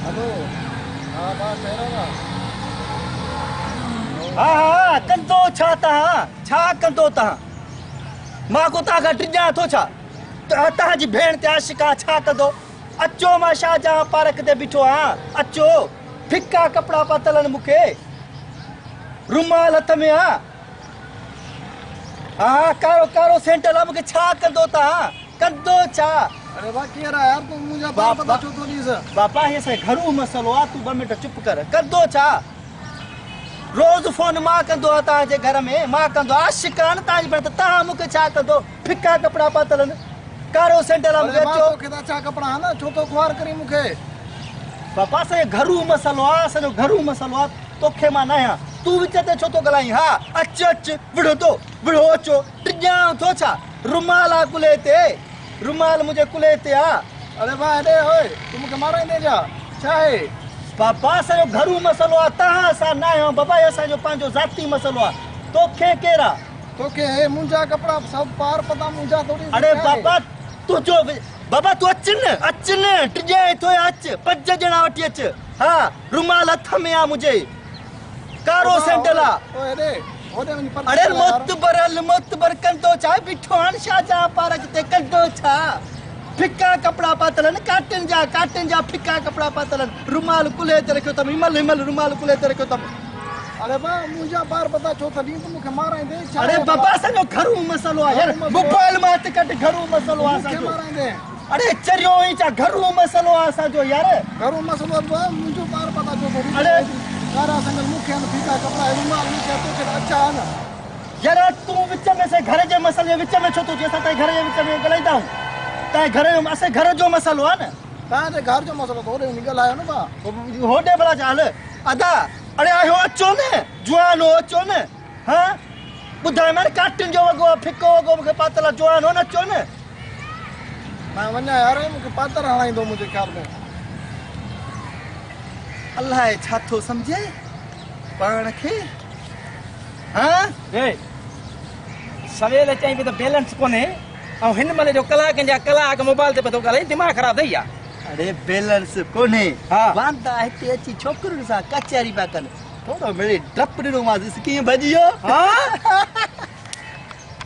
هلو ها ڀاء خير آ نه. ها ها ڪندو ڇا تهان ڇا ڪندو تهان مان ڪو تهان کان ڊڄان ٿو ڇا تهان جي ڀيڻ تي عاشق آهيان ڇا ڪندو اچو مان شاهجهان پارڪ تي بيٺو آهيان اچو ڦڪا ڪپڙا پاتل آهن مون کي رومال هٿ ۾ آ ها ها ڪارو ڪارو سينڊل آ مون کي ڇا ڪندو تهان ڪندو ڇا. اڙي ڀاء ڪير آ يار تون منهنجا پار پتا ڇو ٿو ڏيس. بابا هي اسان جو گهرو مسئلو آ تون ٻه منٽ چپ ڪر ڪندو ڇا روز فون مان ڪندو آ توهان جي گهر ۾ مان ڪندو عاشق آ نه توهان جي ڀيڻ ته توهان مون کي ڇا ڪندو ڦڪا ڪپڙا پاتل آهن ڪارو سينڊل آ مون کي اڙي ڀاء اچو. توکي ته اڇا ڪپڙا آهن ڇو ٿو خوار ڪرين مون کي. بابا اسان جو گهرو مسئلو آ اسان جو گهرو مسئلو آ توکي مان ناهيان تون وچ تي ڇو ٿو ڳالهائين ها اچ اچ وڙهندو وڙهو اچو ڊڄان ٿو ڇا رومال آ ڪلهي تي رومال منهنجي ڪلهي تي آ. اڙي ڀاء هيڏي اوئي تون مون کي مارائيندين ڇا؟ ڇا آهي؟ بابا اسان جو گهرو مسئلو آ توهان سان ناهيو بابا هي اسان جو پنهنجو ذاتي مسئلو آ توکي ڪير آ؟ توکي هي منهنجا ڪپڙا سڀ پار پتا منهنجا ٿوري اڙي بابا تنهنجو بابا تون اچ نه اچ نه ڊڄين ٿو يا اچ پنج ڄڻا وٺي اچ ها رومال هٿ ۾ آ منهنجي ڪارو سينڊل آ. اڙي معتبر هل معتبر ڪندو ڇا بيٺو آهن شاهجهان پارڪ تي ڪندو ڇا ڦڪا ڪپڙا پاتل آهن ڪاٽن جا ڪاٽن جا ڦڪا ڪپڙا پاتل آهن رومال ڪلهي تي رکيو اٿم همل همل رومال ڪلهي تي رکيو اٿم. اڙي با منهنجا ٻار پتا ڇو ٿا ڏين تون مون کي مارائيندين ڇا اڙي بابا اسان جو گهرو مسئلو آهي يار موبائل مان هٿ ڪڍ گهرو مسئلو آهي اسان جو مون کي مارائيندين. اڙي چريو آهين ڇا گهرو مسئلو آهي اسان جو يار. گهرو مسئلو آهي بابا منهنجو ٻار پتا ڇو ٿو ڏين اڙي ڪارا سنگل مون کي آهن ڦيڪا ڪپڙا ۽ رومال مون کي آهن توکي ته اڇا آهن. يار تون وچ ۾ اسان گهر جي مسئلي جي وچ ۾ ڇو ٿو اچين اسان تنهنجي گهر جي وچ ۾ ڳالهائيندا آهيون تنهنجي گهر جو اسان گهر جو مسئلو آهي نه. تنهنجي گهر جو مسئلو ته هوڏي وڃي ڳالهايو نه ڀاء. هوڏي ڀلا ڇا هل ادا اڙي آهيو اچو نه جوان هو اچو نه ها ٻڌايو مان ڪاٽن جو وڳو آ ڦڪو وڳو مونکي پاتل آ جوان هو نه اچو نه. مان وڃان يار هي مونکي پاتر هڻائيندو منهنجي خيال ۾. الائي ڇا ٿو سمجهي پاڻ کي ها. اي سويل چئين پئي ته بيلنس ڪونهي ۽ هن مهل جو ڪلاڪن جا ڪلاڪ موبائل تي پئي ٿو ڳالهائين دماغ خراب اٿئي ڇا. اڙي بيلنس ڪونهي ها. واندا هتي اچي ڇوڪرين سان ڪچهري پيا ڪن ٿورو مڙئي ڊپ ڏنومانس ڏس ڪيئن ڀڄي ويو. ها.